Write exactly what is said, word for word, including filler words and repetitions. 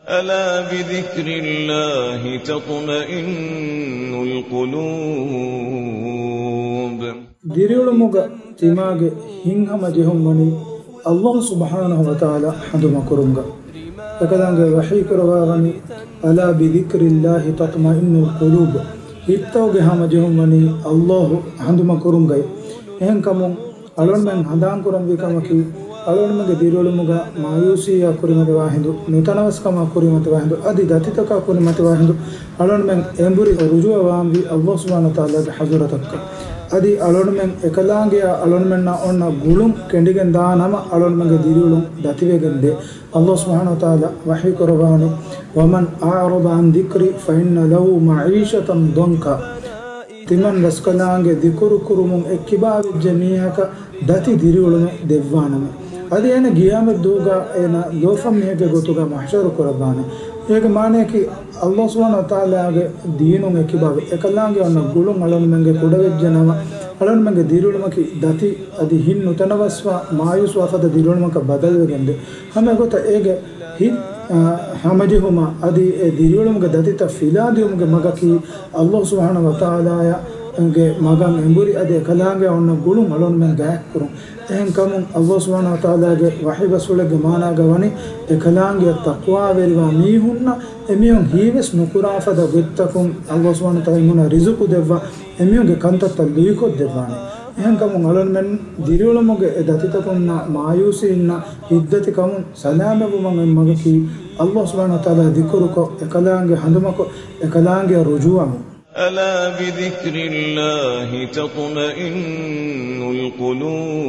ألا بذكر الله تطمئن القلوب. ދިރިއުޅުމުގަ ތިމާގެ ހިތްހަމަޖެހުން ވަނީ ﷲ ސުބްޙާނަހޫ ވަތަޢާލާ ހަނދުމަކުރުމުގަ. އެކަލާނގެ ވަޙީކުރައްވާ ވަނީ، ألا بذكر الله تطمئن القلوب. ހިތްތަކުގެ ހަމަޖެހުން ވަނީ ﷲ ހަނދުމަކުރުމުގައި. އެހެންކަމުން، އަޅުންމެން ހަނދާންކުރަންވީ ކަމަކީ، އަޅުންމެންގެ ދިރިއުޅުމުގަ މާޔޫސީއާ ކުރިމަތިވާ ހިނދު، ނުތަނަވަސްކަމާ ކުރިމަތިވާ ހިނދު، އަދި ދަތިތަކާ ކުރިމަތިވާ ހިނދު، އަޅުންމެން އެނބުރި ރުޖޫޢަވާންވީ ﷲ ސުބްޙާނަހޫ ވަތަޢާލާގެ ޙަޟްރަތަކަށް. އަދި އަޅުންމެން އެކަލާނގެއާ އަޅުންމެންނާ އޮންނަ ގުޅުން ކެނޑިގެން ދާނަމަ، އަޅުންމެންގެ ދިރިއުޅުން ދަތިވެގެން ދޭ. ﷲ ސުބްޙާނަހޫ ވަތަޢާލާ ވަޙީކުރައްވާނީ، ومن أعرض عن ذكري فإن له معيشة ضنكا. ތިމަން ރަސްކަލާނގެ ޛިކުރު ކުރުމުން އެއްކިބާވެއްޖެ މީހަކަށް ދަތި ދިރިއުޅުމެއް ދެއްވާނަމޭ. އަދި އޭނަ ޤިޔާމަތް ދުވަހުގަ އޭނަ ލޯފަން މީހެއްގެ ގޮތުގަ މަޙްޝަރު ކުރައްވާނެ. އޭގެ މާނަޔަކީ، ﷲ ސުބްޙާނަހޫ ވަތަޢާލާގެ ދީނުން އެކިބާވެ، އެކަލާނގެ އޮންނަ ގުޅުން އަޅުންމެންގެ ކުޑަވެއްޖެ ނަމަ، އަޅުންމެންގެ ދިރިއުޅުމަކީ ދަތި އަދި ހިތް ނުތަނަވަސްވާ، މާޔޫސްވާ ފަދަ ދިރިއުޅުމަކަށް ބަދަލުވެގެންދޭ. ހަމައެގޮތަށް އޭގެ ހިތް، އާ، ހަމަޖެހުމާ އަދި އެ ދިރިއުޅުމުގެ ދަތިތައް ފިލާދިއުމުގެ މަގަކީ، ﷲ ސުބްޙާނަހޫ ވަތަޢާލާގެ މަގަށް އެނބުރި އަދި އެކަލާނގެ އޮންނަ ގުޅުން އަޅުންމެން ގާތްކުރުން. އެހެންކަމުން، ﷲ ސުބްޙާނަހޫ ވަތަޢާލާގެ ވަޙީ ބަސްފުޅެއްގެ މާނާގަ ވަނީ، އެކަލާނގެއަށް ތަޤްވާވެރިވާ މީހުންނަށް އެމީހުން ހީވެސް ނުކުރާ ފަދަ ގޮތްތަކުން ﷲ ސުބްޙާނަހޫ ވަތަޢާލާ އެމީހުންނަށް ރިޒުޤު ދެއްވާ، އެމީހުންގެ ކަންތައްތައް ލުއިކޮށްދެއްވާނެ. އެހެންކަމުން އަޅުންމެން ދިރިއުޅުމުގެ އެ ދަތިތަކުންނާ މާޔޫސީންނާ ހިތްދަތިކަމުން ސަލާމަތްވުމަށް އޮތް މަގަކީ، ﷲ ސުބްޙާނަހޫ ވަތަޢާލާ ޛިކުރުކޮށް، އެކަލާނގެ ހަނދުމަކޮށް، އެކަލާނގެއަށް ރުޖޫޢަވުން. ألا بذكر الله تطمئن القلوب.